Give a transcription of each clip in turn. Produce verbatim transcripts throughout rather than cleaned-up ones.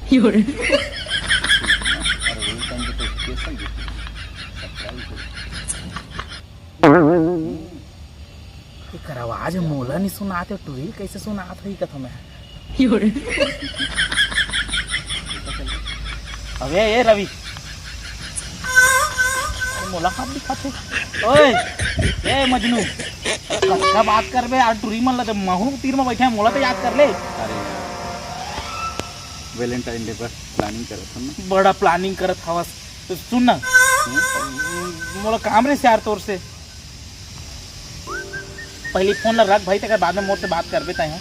अरे वही टाइम पे तो स्पेशल गिफ्ट, सरप्राइज। एकर आवाज मोला नहीं सुनात हे, टुरी ल कैसे सुनात होही कथो मैं। अबे ए रवि, अरे मोला कब दिखात हे? ओए, ए मजनू, कतका बात करबे यार, टुरी मन ला जब महू तीर में बैठे हैं, मोला तो याद कर ले। अरे यार, वैलेंटाइन डे पर प्लानिंग करत हन ना। बड़ा प्लानिंग करत हवस। तो सुन ना, मोला काम रहिस यार तोर से। पहली फोन ला रख भाई, तेकर बाद में मोर से बात करबे तैं।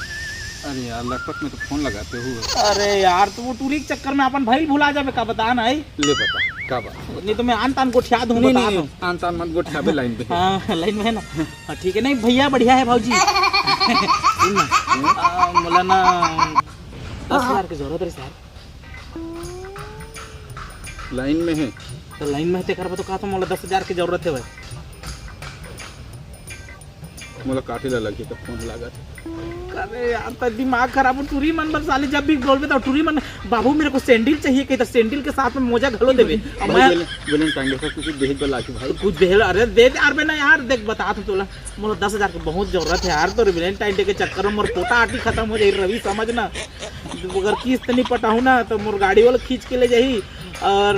अरे यार, लटपट में तो फोन लगाते हुए। अरे यार, तो वो टूरी के चक्कर में अपन भाई भुला जाबे का, बता ना, आई? ले बता, का बात? नहीं तो मैं आन तान गोठिया दूँ, नहीं, बता नहीं, दूँ। नहीं, आन तान मत गोठियाबे, लाइन पे। हाँ, लाइन में है ना। हाँ, ठीक है। नहीं भैया, बढ़िया है भाजी। सुन ना, आ, मोला ना दस हजार के जरूरत रहिस यार। लाइन में है। तो लाइन में है, तेकर बर तो कहा था, मोला दस हजार के जरूरत है भाई। मोला काटे ला लगही, तब फोन लागत। अरे यार, तो दिमाग खराब हो, टूरी मन बर साले जब भी बोलबे तो टूरी मन, "बाबू, मेरे को सैंडल चाहिए," कही तो सैंडल के साथ में मोजा घलो देबे। अब भाई, मैं वेले-, वेलेंटाइन डे पर कुछ देहे बर लागी भाई। कुछ देहे ला, अरे दे दे यार, बे ना यार, देख बता तो तोला, मोला दस हजार के बहुत जरूरत है यार, तो वेलेंटाइन डे के चक्कर में मोर पोटा आटी खत्म हो जाई रवि, समझ ना। अगर किस्त नहीं पटाहूँ ना, तो मोर गाड़ी वाला खींच के ले जाही और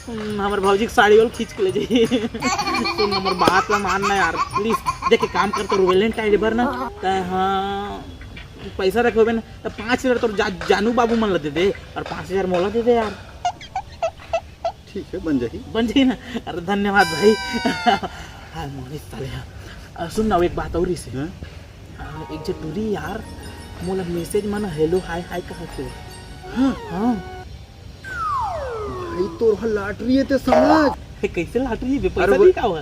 हम्म, हमर भौजी के साड़ी वाला खींच के ले जाही। सुन, हमर बात ला मान ना यार, प्लीज। देख, एक काम कर, तोर वेलेंटाइन बर ना, त हाँ, पैसा रखे होबे ना, त पाँच हजार तोर जा, जानू बाबू मन ला दे दे और पाँच हजार मोला दे दे यार। ठीक है, बन जाही। बन जाही ना? अरे धन्यवाद भाई। हाँ, मोहनी साले, हाँ। अ, सुन ना, एक बात और ही से। हाँ? अ, एक जे टूरी यार, मोला मैसेज में ना हेलो, हाय, हाय कहा के। हाँ। हाँ। भाई, तोर ह लॉटरी हे ते समझ। हे, कैसे लॉटरी हे बे? अरे पैसा वो नहीं का हुआ?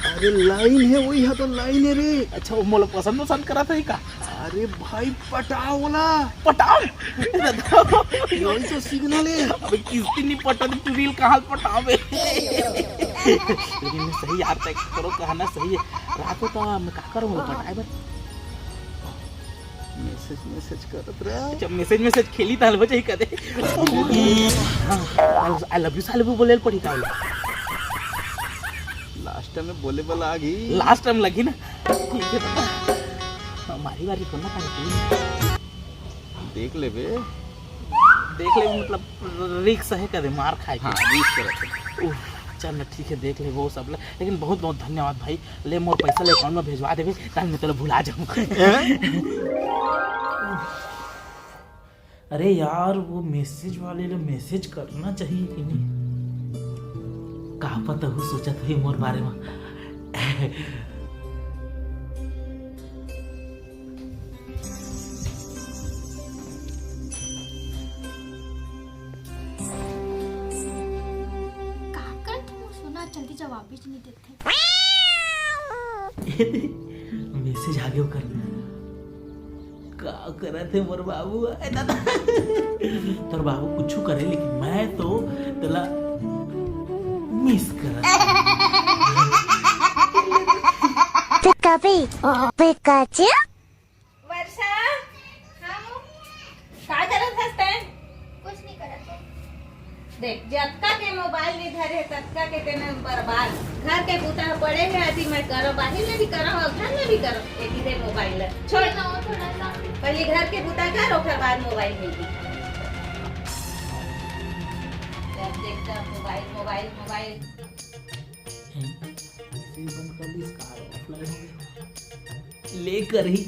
अरे लाइन हे, वही ह तो लाइन हे रे। अच्छा, वो मोला पसंद वसंद करत हे का? अरे भाई, पटाओ ओला। पटाओ? वही तो सिग्नल हे। अबे किस्ती नहीं पटा तो टूरी ल कहाँ पटावे? लेकिन मैं सही यार, तय करो कहना सही है। रात को तो मैं का करूँ, पटाए बर? मैसेज, मैसेज करत रहा। अच्छा, मैसेज, मैसेज खेली ताल बजाई कदे। हाँ, I love you साले वो बोले पड़ी ताल। लास्ट टाइम में बोले वाला आ गई। लास्ट टाइम लगी ना। ठीक है, तो हमारी बारी को ना पानी। देख लेबे। देख लेबे, मतलब, रिक्स है कदे मार खाए के। हाँ, रिक्स करत है। उफ, चल ना, ठीक है, देख लेबे वो सब ला। लेकिन बहुत, बहुत धन्यवाद भाई। ले मोर पैसा ले अकाउंट में भेजवा देबे, कल मैं तोला भुला जाऊँ। अरे यार, वो मैसेज वाले ले मैसेज करना चाहिए कि नहीं? का पता वो सोचत होही मोर बारे में। का करत हो सोना, जल्दी जवाब भी नहीं देते। मैसेज आ गया ओकर। का करत हे मोर बाबू? ए दादा, तोर बाबू कुछ करे, लेकिन मैं तो तेला मिस करत। पिकापी, पिकाचू। वर्षा, हाँ मम्मी। का करत हस तैं? कुछ नहीं करत हूँ। देख, जतका के मोबाइल नहीं धरे, ततका के तेने बर्बाद। घर के बूता ह पड़े हे, अति मैं करो, बाहिर में भी करो और घर में भी करो। ये भी दे मोबाइल ल। छोड़। ना हो थोड़ा सा। पहले घर के बूता कर, ओकर बाद मोबाइल मिलही। जब देख तब मोबाइल, मोबाइल, मोबाइल। हैं? इसे बंद कर दी, इसका offline हो गया। लेकर ही।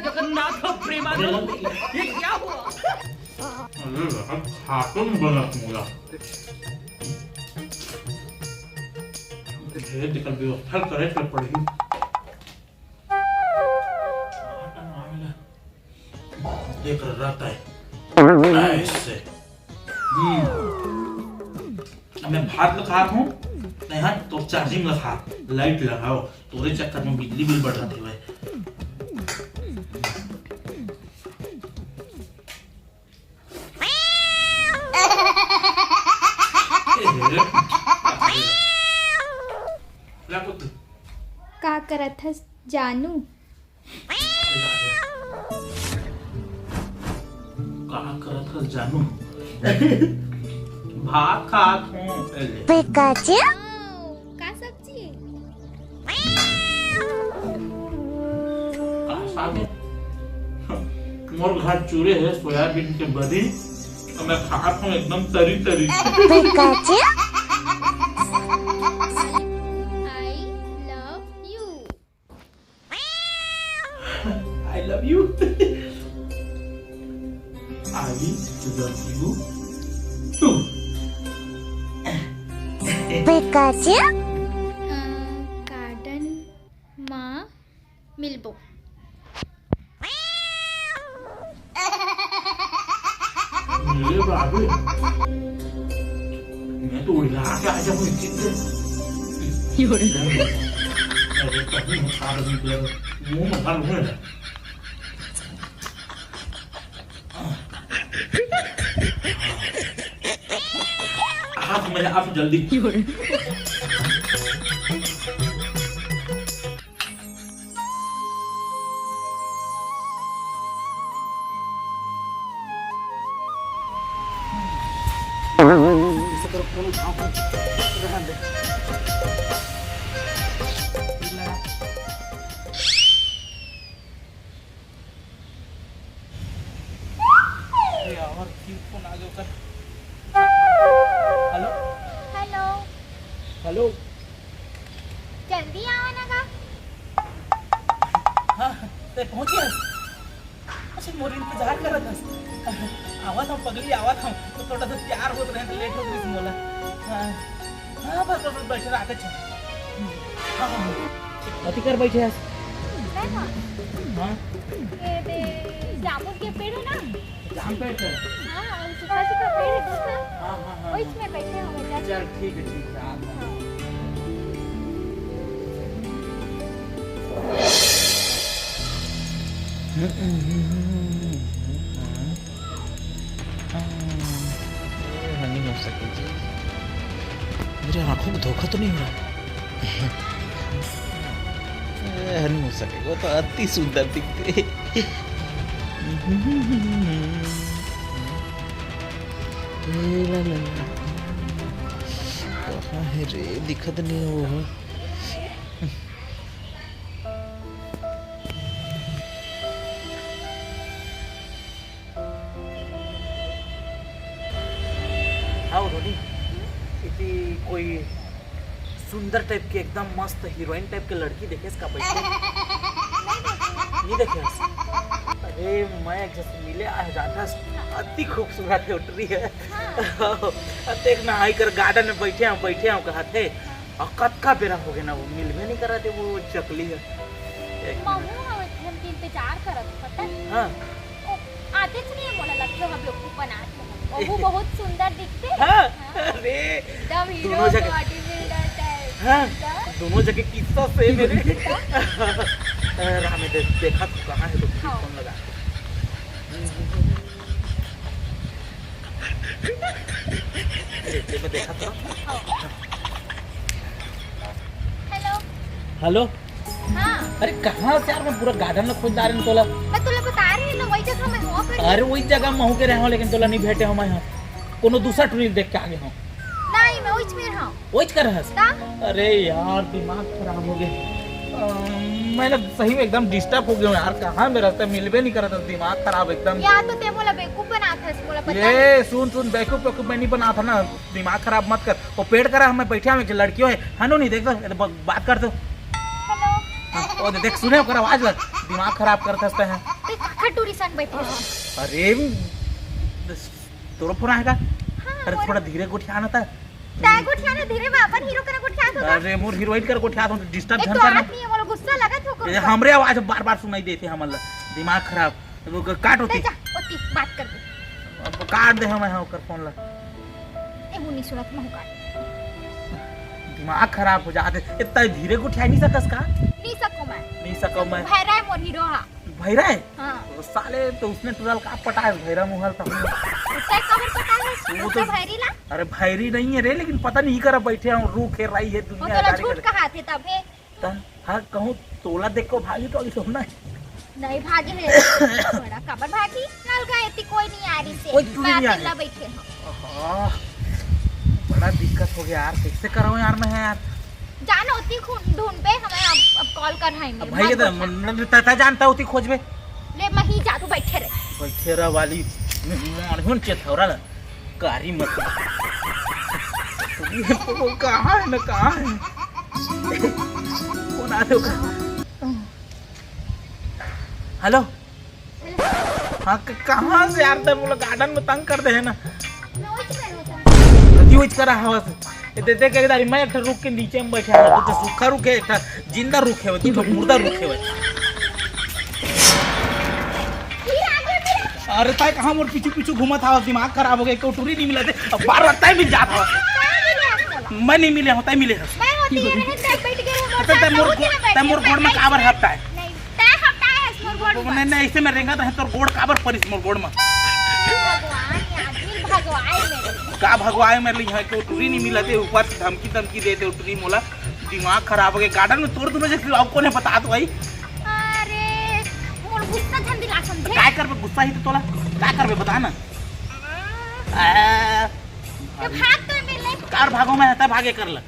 जगन्नाथ प्रेमानंद, ये क्या हुआ? अरे यार, खातम बनत मोला। ये दिक्कत व्यवस्था करे के पड़ही। देख रहता है। ऐसे। हम्म। अब मैं भात ल खात हूँ, तैं हा तोर चार्जिंग ल खा, लाइट लगाओ, तोरे चक्कर में बिजली बिल बढ़त हे भाई। का करत हस जानू? का करत हस जानू? भात खात हूँ। पिकाचू? का सब्जी? का साग? मोर घर चूरे हे सोयाबीन के बरी, तो मैं खात हूँ एकदम तरी तरी। Pikachu? I love you. I love you. I love you too. Pikachu? Uh, garden मा मिलबो। मिले बाबू, मैं तो उड़िला के आ जाऊँ इस चीज से। अरे कभी मत खा रही, मुंह में खा लूंगा। हाथ में आप जल्दी। अरे यार, फिर फोन आ गया ओकर। हेलो। हेलो। हेलो। जल्दी आवा ना गा। हाँ, ते पहुँच गया। अच्छा, मोर इंतजार करत हस। आवत हूँ पगली, आवत हूँ। तो थोड़ा सा तैयार होत रहे तो लेट हो गई मोला। हाँ, हाँ, बस, बस, बस, बैठे रह, आते चल। हाँ, हाँ, हाँ। अति कर बैठे हस। मैं ना? हाँ। ये दे, जामुन के पेड़ है ना? जाम पेड़ है? हाँ, और सूखा सूखा पेड़ है, देखा? हाँ, हाँ, हाँ, वही हाँ। में बैठे हुए जा। चल, ठीक है, ठीक है, आ, हाँ। ए, नहीं हो सके जी। मेरे आंखों को धोखा तो नहीं हो रहा? ए, नहीं हो सके, वो तो अति सुंदर दिखते। ए, ला, ला, ला। कहाँ है रे? दिखत नहीं हो। हाँ, रोनी, इति कोई सुंदर टाइप के, एकदम मस्त हीरोइन टाइप के लड़की देखे का बैठे? नहीं देखे। अरे, मैं एक जैसे मिले आ जाता, अति खूबसूरत है, उठ रही है। हाँ। देख ना, आई कर गार्डन में बैठे हैं, बैठे हैं, कहा थे। हाँ। और कतका बेरा हो गया ना, वो मिलबे नहीं करा थे, वो चकली है। एक महू मिनट। हवे, हम के इंतजार करत, पता है? हाँ। ओ, आतेच नहीं है, मोला लगथे, हम लोग को बनात है। वो बहुत सुंदर दिखते हैं। हाँ, हाँ। अरे, एकदम हीरो दोनों जगह। Body builder type। हाँ, एकदम। दोनों जगह किस्सा same है रे। एकदम। अ, रामे दे-, देखा तू कहाँ है तो हाँ। फोन लगा। ए, ए, मैं देखा तो। हेलो। हेलो। हाँ। अरे कहाँ से यार, मैं पूरा गार्डन में खोज ला रहे तोला। मैं तोला बता रही हूँ ना, वही जगह मैं हूँ पर। अरे वही जगह महू के रहे हूँ, लेकिन तोला नहीं भेटे हूँ मैं यहाँ। कोनो दूसरा टुरी देख के आगे हूँ। नहीं, मैं वही में हूँ। वही कर हस? का? अरे यार, दिमाग खराब हो गया। अम, मैं ना सही में एकदम डिस्टर्ब हो गया हूँ यार। कहाँ मेरा रास्ता मिलबे नहीं करा था, दिमाग खराब एकदम। या तो ते मोला बेवकूफ बनात हस, मोला पता ये नहीं। सुन, सुन, बेवकूफ, बेवकूफ मैं नहीं बनात हूँ ना, दिमाग खराब मत कर। वो पेड़ करा, हमें बैठे हम एक लड़कियों है, हनु नहीं देख दो, ये तो ब-, बात कर दो। हेलो। हाँ, वो दे-, देख, सुने ओकर आवाज ला, दिमाग खराब करत हस ते हैं। ते काखर टूरी संग बैठे हस? अरे, तोरो फोन आएगा? हाँ, अरे, मोर थोड़ा धीरे गोठिया ना था। तै गोठिया ना धीरे में, अपन हीरो करा गोठिया तो था। अरे, मोर हीरोइन करा गोठिया तो डिस्टर्ब एक झन तो करना। आदमी है, मोला गुस्सा लगत हो ए, हमरे आवाज बार-बार सुनाई देते हमन ला। दिमाग खराब। वो क-, काट होती। ले जा, ओती बात कर दे। अब काट दे हम यहाँ ओकर फोन ला। ए, वो नहीं सुनत, महू काट। दिमाग खराब हो जाते। इतना धीरे गोठिया नहीं सकस का? नहीं सको मैं। नहीं सको मैं। भैरा है मोर हीरो हा। भैरा है? हाँ। तो साले तो उसने टुरल का पटा है, भैरा मुहल था। उसका कबर पटा है, वो तो दूसरा भैरी ला? अरे भैरी नहीं है रे, लेकिन पता नहीं करा बैठे हैं, रूख है, राई है, वो दुनिया तो है, झूठ कहा थे तब है। तन? हाँ, कहूँ तोला देख के भागी तो अभी तो ना। नहीं भागे हे। बड़ा काबर भागी? नलगा एती कोई नहीं आ रही से। कोई टूरी नहीं आ रही। अकेला बैठे हूँ। आहा, बड़ा दिक्कत हो गया यार, कैसे कराऊँ यार मैं यार। जाना होती खून ढूंढ पे, हमें अब, अब कॉल कर है अब भाई, ये तो मन-, तै, तै जानता होती खोजबे। ले, मैं ही जा, तू बैठे रहे। बैठे रह वाली, मारहूँ चेथौरा ला। कारी मत। ये तो कहाँ है ना, कहाँ है? कौन आ रहे हो? हेलो। हाँ, क-, कहाँ से यार, तब वो लोग गार्डन में तंग कर दे है ना। कति वही करा हवा से। ये दे, दे के इधर मैं एक ठो रुख के नीचे में बैठा हूँ, तो सूखा रुख है, एक ठो जिंदा रुख है, वो तो मुर्दा रुख है। अरे ताई कहाँ मोर पीछू पीछू घूमत हवा, दिमाग खराब हो गया, एक टूरी नहीं मिला थे, अब बार बार ताई मिल जात हवा। मैं नहीं मिले हूँ, ताई मिले हस। मैं होती है, रहे, तब बैठ गए, मोर तब, तब मोर साथ गो-, होती है, तब मोर बैठ गोड़ में गए। काबर हफ्ता है। नहीं, तय हफ्ता है, मोर गोड़ में। नहीं, नहीं, ऐसे में रेंगत रहे, तोर गोड़ काबर परिस मोर गोड़ में। भगवान, यार, दिल भगवाए मेरे। का भगवाए मेरे लिए, यहाँ तो टूरी नहीं मिला थे, ऊपर से धमकी, धमकी देते टूरी मोला, दिमाग खराब हो गया। गार्डन में तोर दोनों जैसे लाओ, कौन है बता तो भाई। अरे, मोर गुस्सा झन दिला समझे। काय करबे गुस्सा ही तो तोला, काय करबे बता ना। आ, तो भाग तो मिले। कार भागो मैं, तय भागे कर ले।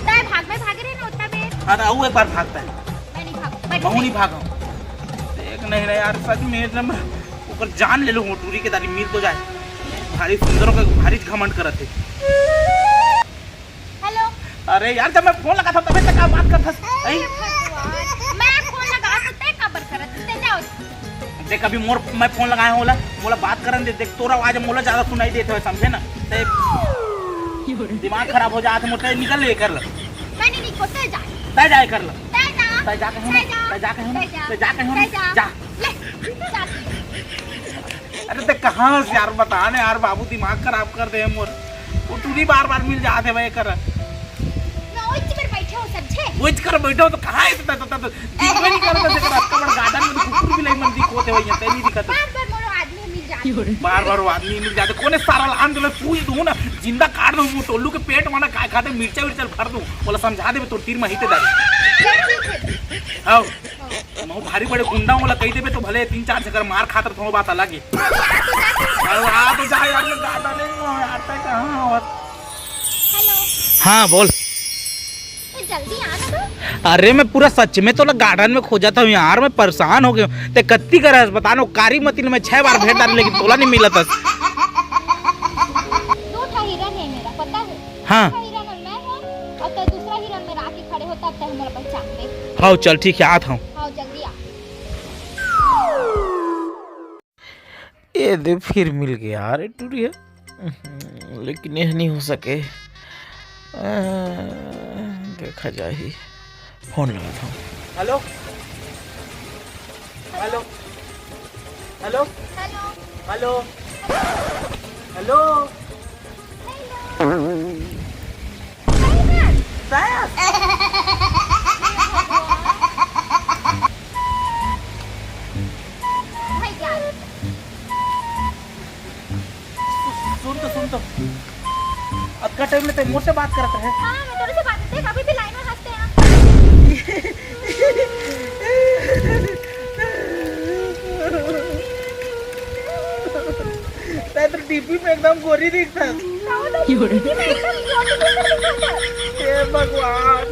तय भाग में भागे रहे ना उतना में। हाँ, तो आऊ एक बार भागता है। मैं नहीं भागू, मैं बहू नहीं भागो। देख नहीं रहे यार, सच में एक नंबर ओकर जान ले लो, वो टूरी के दारी मिल तो जाए। भारी सुंदरों का भारी घमंड करत है। हेलो। अरे यार, जब मैं फोन लगा था तभी तक आप बात करत हस। ए, ऐ? भगवान, मैं फोन लगा तो तय काबर करत, तय जाओ। देख, अभी मोर, मैं फोन लगाया हूँ, मोला, मोला बात करन दे। देख, तोर आवाज मोला ज्यादा सुनाई देत हवे, समझे ना? ते दिमाग खराब हो जात है मोर, ते निकल ले कर ले। मैं नहीं निकलते, जा। तय जाए कर ले। तय जा। तय जा कहे ना, तय जा। तय जा कहे ना, तय जा। तय जा कहे ना, तय जा। जा। ले, जा। अरे ते कहाँ से यार, बता ना यार, बाबू दिमाग खराब कर दे मोर। वो टूरी बार बार मिल जात है भाई कर। मैं ओइच कर बैठे हो समझे? ओइच कर बैठे हो तो कहाँ है इतना, तो, तो, तो दिखबे नहीं करता से करत, कमर गार्डन में तो कुकुर बिलाई मन दिखोते होइया, तै नहीं दिखत। बार बार मोरो आदमी मिल जाते। बार बार वो आदमी मिल जाते। कोने सारा लान दे पूछ दूँ ना, जिंदा काट दूँ, वो टोलू के पेट माना काय खाते, मिर्चा विर्चा भर दूँ, बोला समझा दे तो तीर महीते दारी। चल ठीक है। हाँ, मैं भारी बड़े गुंडा हूँ, बोला कही देबे तो भले तीन चार चक्कर मार खातर थोड़ा बात अलग है। अरे हाँ, तो जा यार, मैं गार्डन में हूँ यार, तै कहाँ हो? हेलो। हाँ, बोल। तो जल्दी आ ना तू। अरे, मैं पूरा सच में तोला गार्डन में खोजत हूँ यार, मैं परेशान हो गया हूँ। ते कत्ती करस बता ना, कारी मती ने मैं छह बार भेंट डाले, लेकिन तोला नहीं मिलत हस। दो ठा हिरन है मेरा, पता है? हाँ। दो ठा हिरन और मैं हूँ, और तो दूसरा हिरन मेरा आके खड़े होता, तब तक हमारा पहचान गए। हाँ, चल ठीक है, आत हूँ। हाँ, जल्दी आ। ये दे, फिर मिल गया यार, ये टूरी है। हम्म, लेकिन यह नहीं हो सके। आ, देखा जाही, फोन लगाता हूँ। Hello, hello, hello, hello, hello, hello. Hello. साया। भाई जान। सुन तो, सुन तो। अतका टाइम ले ते मोर से बात करत रहे। हाँ, मैं तोरे से बात करते, अभी भी लाइन में हंसते हैं। तै तो डीपी में एकदम गोरी दिखता। हे भगवान,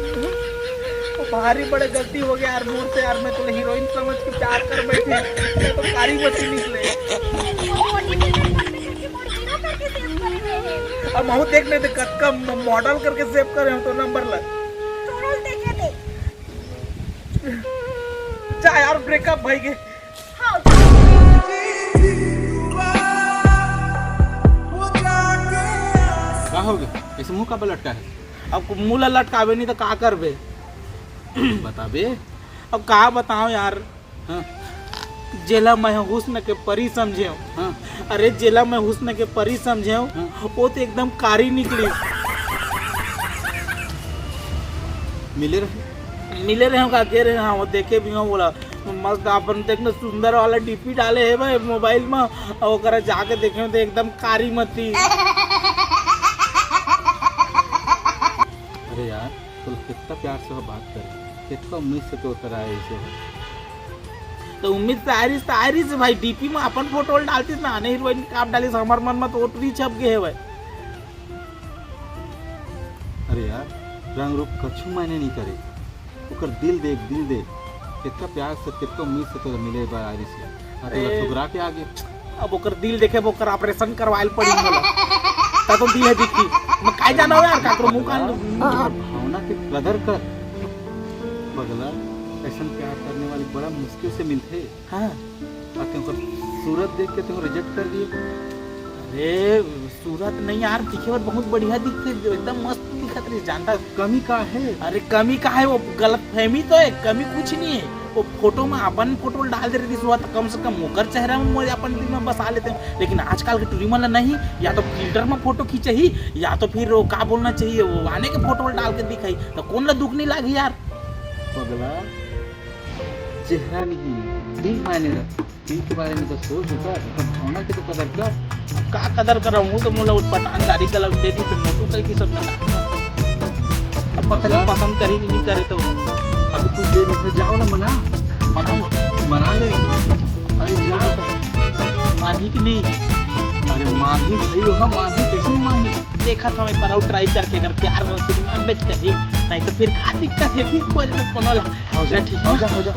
वो भारी बड़े गलती हो गया यार, मोर से यार, मैं तोला हीरोइन समझ के प्यार कर बैठे, मैं तो कारी बची निकले। अब महू देख नहीं दे, कतका मॉडल करके सेव करे हो तो नंबर ला। जा यार, ब्रेकअप भाई के। का हो गया? ऐसे मुंह का लटका है? अब मुंह ला लटकावे नहीं तो का करबे? बताबे। अब का बताओ यार? हाँ। जेला मैं हुस्न के परी समझेव। हाँ। अरे, जेला मैं हुस्न के परी समझेव, हाँ। वो तो एकदम कारी निकली। मिले रहे? मिले रहे हो का? गे रहे, हाँ, वो देखे भी हो, बोला, मस्त अपन देख ना, सुंदर वाला डीपी डाले है भाई मोबाइल में, और ओकरा जाके देखे तो एकदम कारी मती। अरे यार, तो कितना प्यार से वो बात करे। कतका उम्मीद से तोर करा आइस हे। तो उम्मीद से आइस, तो आइस भाई, डीपी में अपन फोटो ल डालतिस ना, आने हीरोइन के काप डालिस, हमर मन में तो ओटरी छप गए हे भाई। अरे यार, रंग रूप कछु मायने नहीं करे, ओकर दिल देख, दिल देख, कितना प्यार से, कितना उम्मीद से तोला मिले बर आइस हे, और तोला अरे। ठुकरा के आगे। अब ओकर दिल देखे, ओकर ऑपरेशन करवाए ल पड़ी मोला। ता तो दिल हे दिखी। मैं काय जाना हो यार, काकरो मुंह कान। भावना के कदर कर। पगला, ऐसा प्यार करने वाली बड़ा मुश्किल से मिलथे। हाँ। और तुमको सूरत देख के तुमको रिजेक्ट कर दिए। अरे, सूरत नहीं यार, दिखे बर बहुत बढ़िया दिखथे, एकदम मस्त दिखत रहिस, जानता। कमी का है? अरे, कमी का है, वो गलत फहमी तो है, कमी कुछ नहीं है। वो फोटो में अपन फोटो डाल दे रहिस, तो कम से कम ओकर चेहरा में मोर अपन दिल में बसा लेते हैं। लेकिन आजकल के टूरी मन ला नहीं, या तो फिल्टर में फोटो खींचही, या तो फिर वो का बोलना चाहिए, वो आने के फोटो डाल के दिखाही, तो कौन ला दुख नहीं लागी यार? पगला, चेहरा नहीं, दिल मायने रखथे। दिल के बारे में तो सोच, ओकर भावना के तो कदर कर। का कदर करहूँ? वो तो मोला वो पठान गाड़ी का लग दे दी, तो मोटू कह के सब ना। अब पता नहीं पसंद करी कि नहीं करे तो। अब तू दे दे, जाओ ना, मना, मना, मना ले। अरे जाओ। मानी कि नहीं? अरे मानी सही होगा, मानी कैसे नहीं मानी? देखा था मैं, पर ट्राई करके, अगर प्यार हो तो मैं बेच कर, नहीं तो फिर का दिक्कत है, फिर खोज में कोनो ला। हो जा, ठीक, हो जा, हो जा।